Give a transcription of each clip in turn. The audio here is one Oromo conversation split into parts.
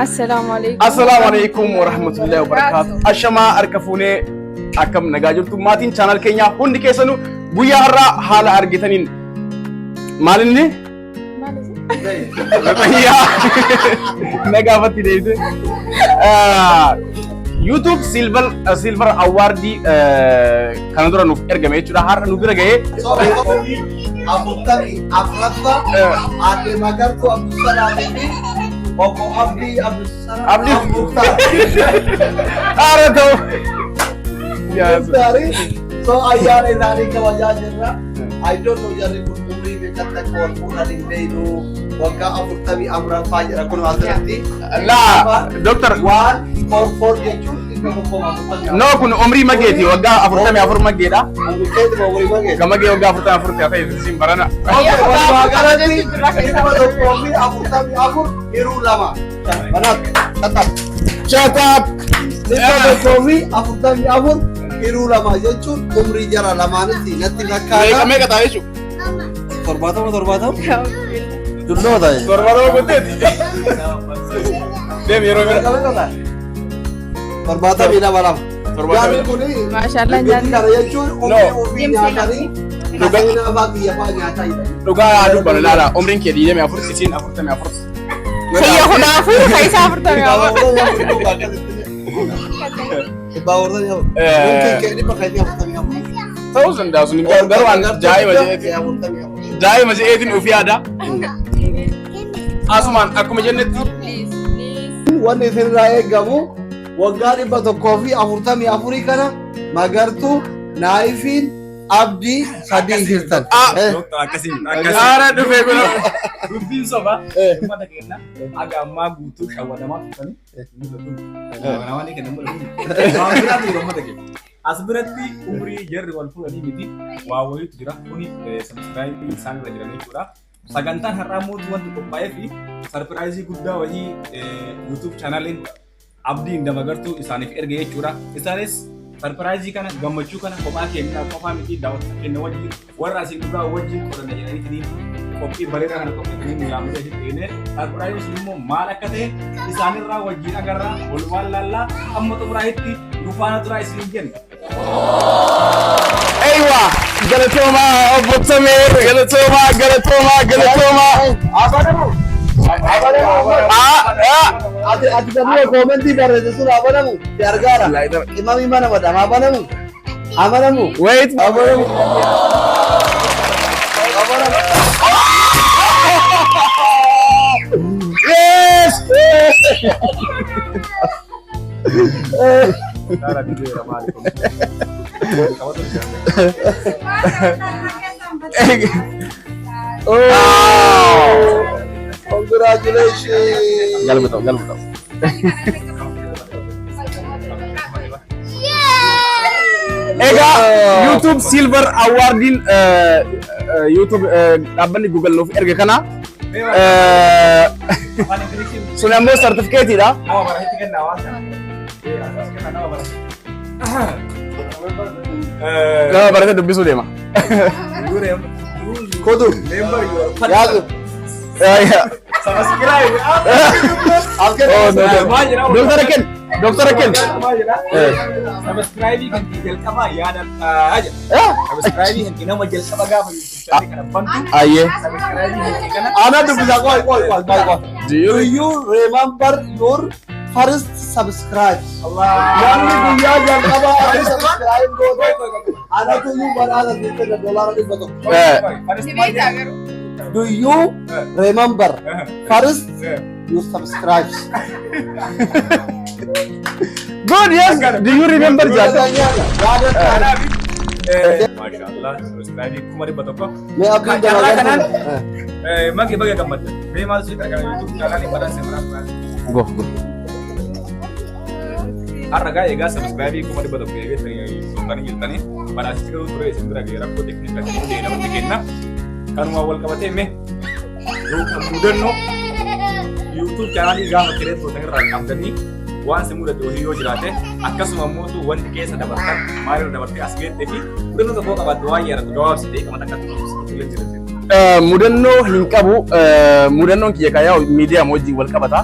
Assalaamu alaikum. Assalaamu alaikum warahmatullahi wabarakaatu. Ashamaa, harka fuunee, akkam nagaa jirtu maatiin channel keenyaa hundi keessanuu? Guyyaa har'aa haala argitaniin maalinni Maal isin? Fayyaa nagaafatti deebite. YouTube Silver Awardii kana dura nuuf ergame jechuudha. Har'a nu bira ga'ee. 44ffaa Aadde Magartuu Abdusalaamii fi Obbo Abdii Abdusalaam Abdii. Muktaar. Haara ta'u. Muktaarii so ayyaana isaanii kabajaa jirra. I don't know, jarri kun umrii meeqatti akka wal fuudhan hin beeknu. Waggaa 44ffaa jedha kun asirratti. Laa, Doctor. 144 jechuun 140. No, kun umrii mageeti, waggaa 44 mageedha. Umrii keeti moo umurii mageeti? Gamagee waggaa 44 ta'e isin barana. Okay, walumaa galatti 144 hiruu lama. Kanaaf shut up. Shut up. 144 hiruu lama jechuun umrii jara lamaanitti natti Meeqa fakkaata. meeqa ta'a jechuudha? 70 70. Tulloota. 70 gutteeti. Deemi yeroo bira. Meeqa meeqa ta'a? 72 lama. 72. Jarri kuni Maashaallah. biqiltii kana jechuun umrii No. ofii nyaatanii seenaa fa'aa biyya fa'aa nyaataa jiran. Dhugaa dubbannu ilaala. Umriin kee 24, isiin 44. Kiyya 14, ka isaa 44. 44. Kee dhibba keetii 44. Ta'uu danda'a sun garuu an daa'ima je'eetiin daa'ima je'eetiin ofii yaada. Asumaan akkuma jennetti Please, please. Wanni isinirraa eegamu waggaa 144 kana Magartuu, Naayifiin, Abdii sadii hirtan. Akkasii akkasii. Haara dhufee kun. Dubbiin soba. Uummata keenya haga ammaa guutuu shawwadamaa turtanii. Namoonni kenna mul'atu. Waan biraatu jira uummata keenya. As biratti umrii jarri wal fuudhanii miti, waa wayiitu jira. Kuni subscribe isaan irra jiran jechuudha. Sagantaan har'aa mootu wanti qophaa'ee fi surprise guddaa wayii YouTube channeliin Abdii and Magartuu isaaniif erge jechuudha. Isaanis surprise kana, gammachuu kana kophaa keenya qofaa miti, daawwattoota keenya wajjin, warra asiin dhugaa wajjin qoranna jedhaniitiin qophii bareedaa kana qopheessanii nu yaamanii asitti dhiyeenye. Surpriseiin sun immoo maal akka ta'e isaanirraa wajjin agarraa, walumaan laallaa, amma xumuraa'itti nu faana turaa isiniin jenna. Eywa, galatoomaa obbo Samee, galatoomaa, galatoomaa, galatoomaa. Ah, ah. Ati sababa comment barreesse sun abanamu si argaara. Imami mana madam abanamu. Abanamu. Wait. Abanamu. Abanamu. Yes. Dara dideera maali kun? Qabatu jira. Oh, congratulations. Galma ta'u, galma ta'u. Egaa YouTube Silver Awardiin YouTube dhaabbanni Google nuuf erge kana Afaan Ingiliziin sun ammoo sartifikeetiidha. nama baratetti kennaa waan kana. As kenna nama barate. Nama barate dubbisuu deema. Kudu. Yaazu. Subscribe. Oh, no, no. Doktara Ken, Doktara Ken. Subscribe kan kee jalqabaa yaadadhaa jedha. Subscribe kan kee nama jalqaba gaafa YouTube channel kana bantu. Ayyee. Subscribe kan kee kana. Ana dubbisa, qoy qoy qoy qoy qoy. Do you Do you remember your first subscribe? Allah. Namni guyyaa jalqabaa ati subscribe goote anatu iyyuu badhaasa siif kenna $100. Ni beektaa garuu? Do you remember first you subscribe? Good, yes. Do you remember Jaata? Yaadadhaa. Maashaallah, subscribe 100,000. Mee abdiin Carraa dabalatan. kanaan mage baga gammadda. Mee maal si gargaara YouTube channel badhaasa biraa? Go, go. Har'a gaa egaa subscribe 100,000 eegatanii turtanii jirtanii, badhaasichi garuu ture isin bira ga'e, rakkoo teeknikaa ta'e namatti kenna. Kanuma wal qabatee mee yookaan mudannoo YouTube channel gaafa create gootan irraa qabdanii waan si mudate wayii yoo jiraate, akkasuma immoo wanti keessa dabartan maalirra dabartee as geettee fi mudannoo tokko qabatte waan yaadatu gabaabsitee qabata akka turuuf. Mudannoo hin qabu. Mudannoon kiyya kayaa miidiyaa wajjin wal qabata.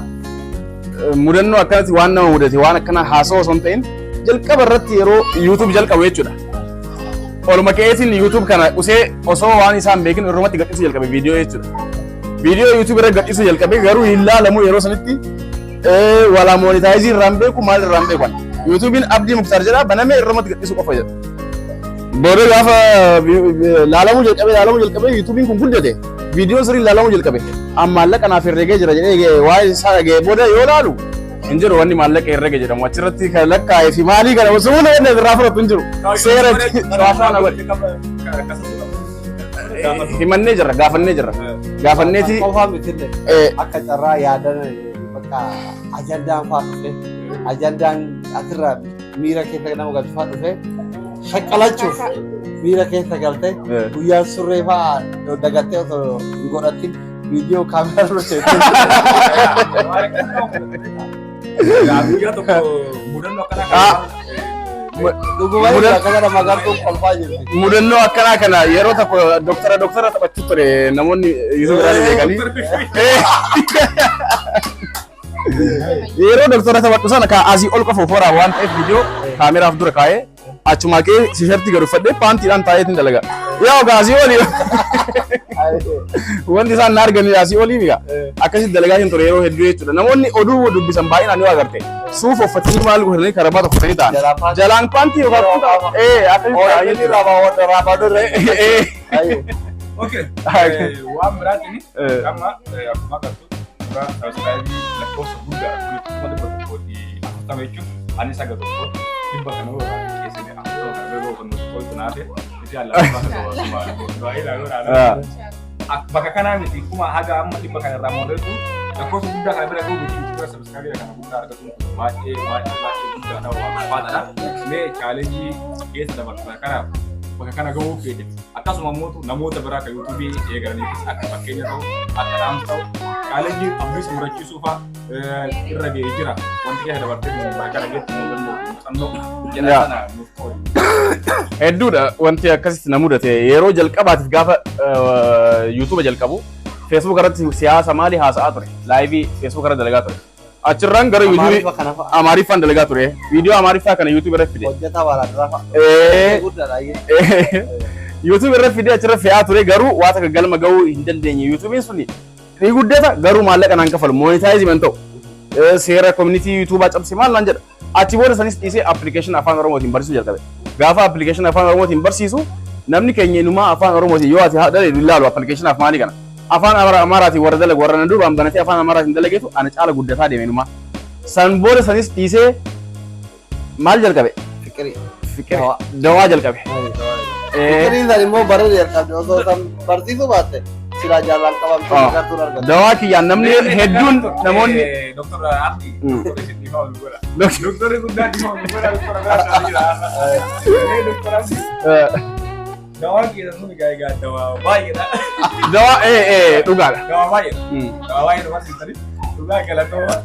Mudannoo akkanatti waan nama mudate waan akkana haasawaa osoo hin ta'in, jalqaba irratti yeroo YouTube jalqabu jechuudha. Oluma ka'eetiin YouTube kana usee osoo waan isaan beekin irrumatti gadhiisuu jalqabe viidiyoo jechuudha. Viidiyoo YouTube irra gadhiisuu jalqabe, garuu hin laalamu yeroo sanitti, walaa monetize irraan beeku, maal irraan beeku ani. YouTubein Abdii Muktaar jedha banamee irrumatti gadhiisuu qofa jedha. Booda gaafa laalamuu jalqabe, laalamuu jalqabe, YouTubein kun guddate, viidiyoon sirriin laalamuu jalqabe, amma maallaqa naaf herregee jira jedhee waa'ee isaa dhaga'ee booda yoo laalu hin jiru. Wanni maallaqa herrege jedhamu achirratti kan lakkaa'ee fi maalii kana osoo hunda wanni irraa fudhatu hin jiru. Seera xaafaa na godhe. Himannee jirra, gaafannee jirra. Gaafanneeti. Qofaa mitillee akka carraa yaadan bakka ajandaan faa dhufe, ajandaan asirraa miira keessa nama galchu faa dhufe, shaqqalachuuf miira keessa galte, guyyaan surree faa dagattee osoo hin godhatin viidiyoo kaameraa dura seentee. Guyyaa tokko mudannoo akkanaa Dhuguma akka kana magartuun kolfaa jirti. Mudannoo akkanaa kana yeroo tokko doktara taphachuu ture, namoonni YouTube irraa ni beekanii. Yeroo doktara taphadhu sana ka asii ol qofa horaa waan ta'eef, viidiyoo kaameraaf dura kaa'ee achumaa ka'ee tishartii gad uffadhee paantiidhaan taa'eetiin dalaga. Yaa ogaa asii olii wanti isaan na arganii asii olii mi'a. Akkasitti dalagaa hin ture yeroo hedduu jechuudha. Namoonni oduu dubbisan baay'inaan yoo agarte suufa uffatanii, maal godhatanii, karabaata uffatanii ta'an. Jalaan paantii yookaan kutaa akkasitti taa'anii jechuudha. Okay. Waan biraatiin amma akkuma agartu suuraa subscribe lakkoofsa guddaa 140,000 jechuun anis aga tokko dhibba kana irraa xiqqeessine 40 kana yeroo kan nuti qoltu naafe itti alla bakka kanaa miti, kuma haga amma dhibba kana irraa mootetu lakkoofsa guddaa kana bira ga'u miti, suuraa subscribe kana guddaa argatu baay'ee baay'ee baay'ee guddaadha, waan ulfaataadha. Mee challenge keessa dabarsan kanaaf bakka kana ga'uu feete, akkasuma immoo namoota biraa kan YouTube eegalaniifis akka fakkeenya ta'u, akka dhaamsa ta'u, challenge abdiis murachiisuu fa'a irra ga'ee jira, wanti keessa dabartee bakka kana geettu muuxannoo muuxannoo jedha sana nuuf qoodi. Hedduudha wanti akkasitti na mudate. Yeroo jalqabaatiif gaafa YouTube jalqabu Facebook irratti siyaasa maali haasa'aa ture. Live Facebook irra dalagaa ture. Achirraan gara YouTube Amaariffa kana fa'a. Amaariffaan dalagaa ture. Viidiyoo Amaariffaa kana YouTube irra fide. Hojjetaa baalaadraa fa'a. Guddaadha. YouTube irra fide, achirra fe'aa ture, garuu waa takka galma gahuu hin dandeenye. YouTubein suni ni guddata, garuu maallaqa naan kafalu, monetize hin ta'u. Seera community YouTubaa cabse maal naan jedha. Achi booda sanis dhiisee application afaan Oromootiin barsiisuu jalqabe. Gaafa application afaan Oromootiin barsiisu namni keenya inumaa afaan Oromootiin yoo ati haadha ilaalu application afaanii kana. Afaan Amaaraatiin warra dalagu, warra na duubaan banatee afaan Amaaraatiin dalageetu ana caala guddataa deeme inumaa. San booda sanis dhiisee maal jalqabe? Fiqirii. Fiqir dawaa jalqabe. Fiqiriin san immoo bareeda jalqabde, osoo san barsiisuu baatte silaa jaalaan qabamtee gartuun argatu. Dawaa kiyyaan namni hedduun namoonni Doktor Abdi, doktor isin dhiifama nu godha. Doktorri guddaan dhiifama nu godha, doktora biraa jira. Doktor Abdi, dawaan keessan sun egaa dawaa baay'eedha. Dawaa dhugaadha. Dawaa baay'eedha. Dawaa baay'ee nu barsiisanii dhugaa galatooma.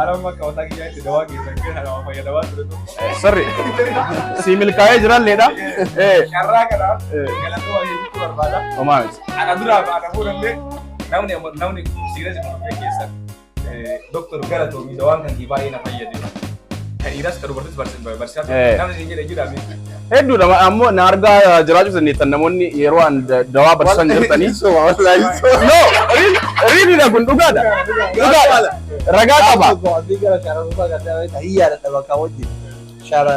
Arama akka mataa kiyyaatti dawaa keessan keessa nama fayyadamaa ture tokko. Sirri. Si milkaa'ee jiralleedha. Carraa kanaaf galatooma jechuu barbaada. Homaa miti. Ana duraa ana fuudhallee namni siira si murtee keessan doktor galatoomii, dawaan kan kee baay'ee na fayyade. Kan dhiiras kan dubartis barsiisaa ture. Namni isin jedhe jira miti. Hedduudha ammoo na argaa jiraachuu dandeettan namoonni yeroo an dawaa barsiisan jirtanii. No, really kun dhugaadha. Dhugaadha. Ragaa qaba. Hiyyaadha bakka wajjin. Shara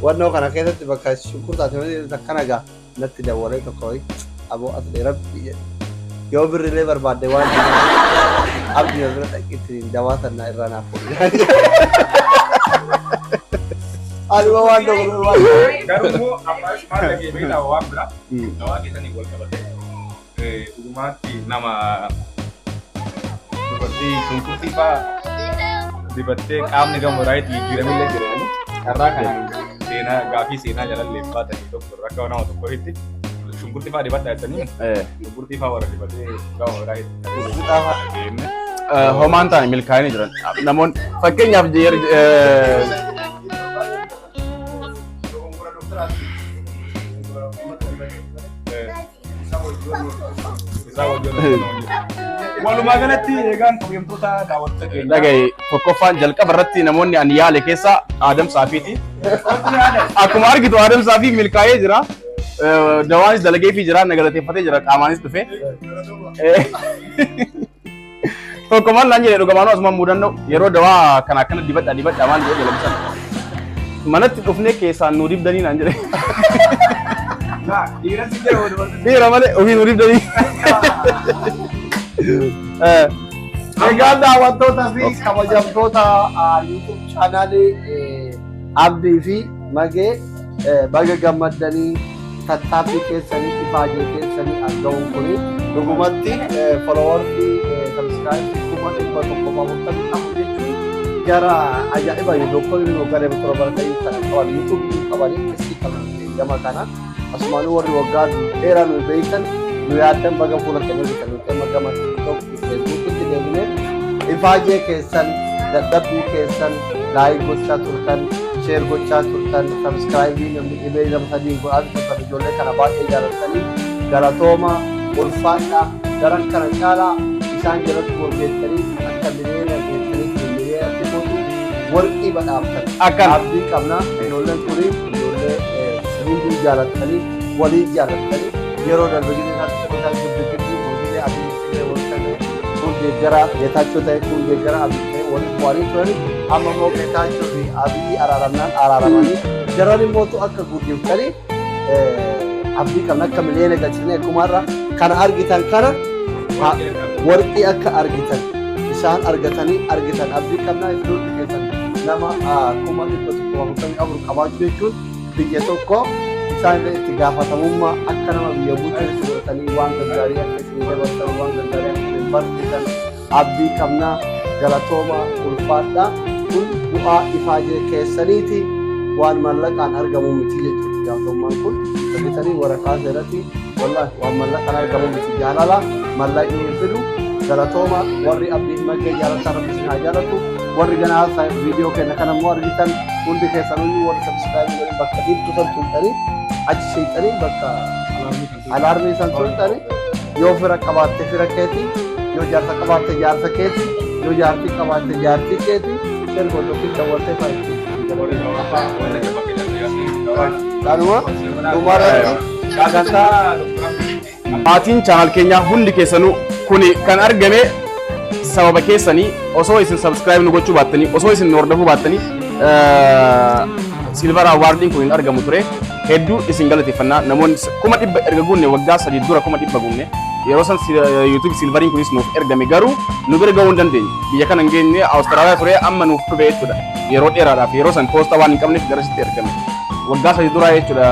wannoo kana keessatti bakka shunkurtaati akkana gaa natti dawwalee tokko wayi aboo as rabbi jedhe. Yoo birrilee barbaadde waan abdii bira dhaqitti dawaa sana irraa naaf fuudhi. Anuma waan tokko barbaadde. Garuu immoo ammas maal dhagee beektaa, waan biraa dawaa keessanii wal qabate dhugumaatti nama dubartii shunkurtii fa'aa dibattee qaamni gama biraatti jijjiiramillee jiranii carraa kanaan seenaa gaafii seenaa jalallee baatanii tokko akka nama tokkotti shunkurtii fa'aa dibadhaa jettanii shunkurtii fa'aa warra dibatee gama biraatti deemne. Homaan taane milkaa'anii jiran. Namoonni fakkeenyaaf Isaa wajjin. Walumaa galatti eegaan kabajamtoota daawwattoota keenyaa. Dhagaye, tokkoffaan jalqaba irratti namoonni ani yaale keessaa Aadam Saafiiti. Akkuma argitu Aadam Saafii milkaa'ee jira. Dawaanis dalageefii jira, na galateeffatee jira, qaamaanis dhufe. Tokko maal naan jedhe, dhugamaanuu asumaan mudannoo yeroo dawaa kana akkana dibadha dibadha maal jedhe jalabsan. Manatti dhufnee keessaan nu dibdanii naan jedhe. Dhiiratti jira dubartii. Dhiira malee ofii nu dibdanii. Egaa daawwattoota fi kabajamtoota YouTube chaanaalii Abdii fi Magee, baga gammaddanii. Tattaaffii keessanii, ifaajee keessanii argamuun kuni dhugumatti followersii, subscribe 144,000 jechuun gara ajaa'iba. Doktorri waggaa 7 ta'ii kana qaban, YouTube qabanii keessi qaban gama kana asumaanuu warri waggaa dheeraa nu beekan nu yaaddan, baga fuula keenya bitan. Nuti amma gama TikTok, Facebookitti deebinee ifaajee keessan, dadhabbii keessan, like gochaa turtan, share gochaa turtan, subscribe namni dhibee nama sadiin godhaa turtan, ijoollee kana baay'ee jaalattanii, galatooma, ulfaadha. Daran kana caalaa isaan jalatti walgeessanii akka miliyoona geessanii miliyoonatti mootu warqii badhaaftan. Akkana. Abdii qabna. Ijoolleen kuni ijoollee hunduu jaalattanii, walii jaalattanii, yeroo darbe gisee isaatti isaan giddu giddu hojiilee Abiy ta'e wal kun deeggara Geetaachoo ta'e, kun deeggara Abiy ta'e, waliin bu'anii turani. Amma immoo Geetaachoo fi Abiy araaramnaan araaramanii jaran immoo akka guddiftanii abdii qabna. Akka miliyoona galchine, akkuma har'a kana argitan kana warqii akka argitan, isaan argatanii argitan abdii qabna. Ijoollee keessan nama 144,000 qabaachuu jechuun biyya tokko isaan irra itti gaafatamummaa akka nama biyya bulchuutti godhatanii waan gaggaarii akka isin dabarsan, waan gaggaarii akka isin barsiisan abdii qabna. Galatooma, ulfaadha. Kun bu'aa ifaajee keessaniiti, waan mallaqaan argamu miti jechuudha. Gaafatamummaan kun argitanii waraqaa seeratti wallahi waan mallaqaan argamu miti, jaalala mallaqni hin fidu. Galatooma. Warri Abdii Maggee jaalatan Rabbi isin haa jaalatu. Warri ganaa viidiyoo keenya kana immoo argitan hundi keessanuu, warri subscribe godhin, bakka dhiibtu san tuqxanii, achi seexanii bakka alarmii san tuqxanii, yoo fira qabaatte fira keeti, yoo jaarsa qabaatte jaarsa keeti, yoo jaartii qabaatte jaartii keeti share godhu yookiin dawwaltee fa'a. Kanuma dhumarratti sagantaa Maatiin channel keenyaa hundi keessanuu, kuni kan argame sababa keessanii. Osoo isin subscribe nu gochuu baattanii, osoo isin nu hordofuu baattanii, silver awardiin kun hin argamu ture. Hedduu isin galateeffannaa. Namoonni 100,000 erga guunne, waggaa 3 dura 100,000 guunne, yeroo san YouTube silveriin kunis nuuf ergame, garuu nu bira gahuu hin dandeenye. Biyya kana hin geenye, Awustiraaliyaa ture. Amma nuuf dhufe jechuudha. Yeroo dheeraadhaaf yeroo san poostaa waan hin qabneef garasitti ergame, waggaa 3 duraa jechuudha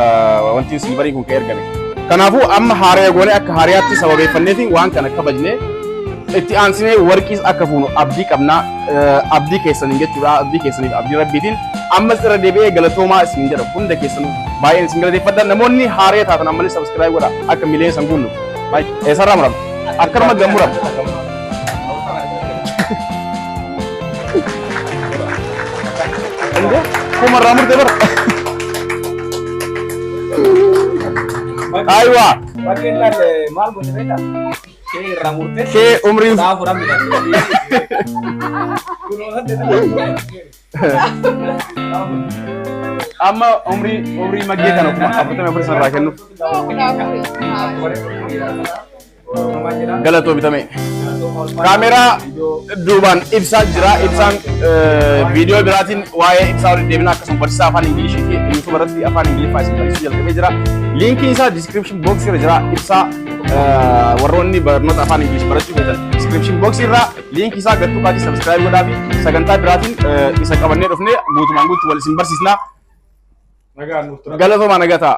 wanti silveriin kun kan ergame. Kanaafuu amma haaraya goone, akka haariyaatti sababeeffanneefi waan kana kabajne. Itti aansinee warqiis akka fuunu abdii qabnaa, abdii keessaniin jechuudha, abdii keessaniif abdii rabbiitiin. Ammas irra deebi'ee galatoomaa isin jedha. Hunda keessanuu baay'een isin galateeffadha. Namoonni haaraya taatan ammallee subscribe godha akka miliyoona san guunnu. Eessarraa murama? Akkanuma gammurama. Kumarraa murte bara. Aywa. Baqqeellaan maal goote beektaa? Kee irraa murtee. Kee umriin Saa furan midhaan. Kunoo saddeet. Amma umrii Maggee kana 44,000 sanarraa kennuuf. 14,000. Galatoo bitame. Kaameraa duubaan ibsaa jira. Ibsaan viidiyoo biraatiin waa'ee ibsaa waliin deebina. Akkasuma barsiisaa afaan Ingilishii fi YouTube irratti afaan Ingiliffaa isin barsiisuu jalqabee jira. Liinkiin isaa description box irra jira. Ibsaa warroonni barnoota afaan Ingilish barachuu feetan description box irraa liinkii isaa gattuu kaatii subscribe godhaa fi sagantaa biraatiin isa qabannee dhufnee guutumaan guutuu wal isin barsiisna. Nagaan nuuf tura. Galatoomaa, nagaa ta'a.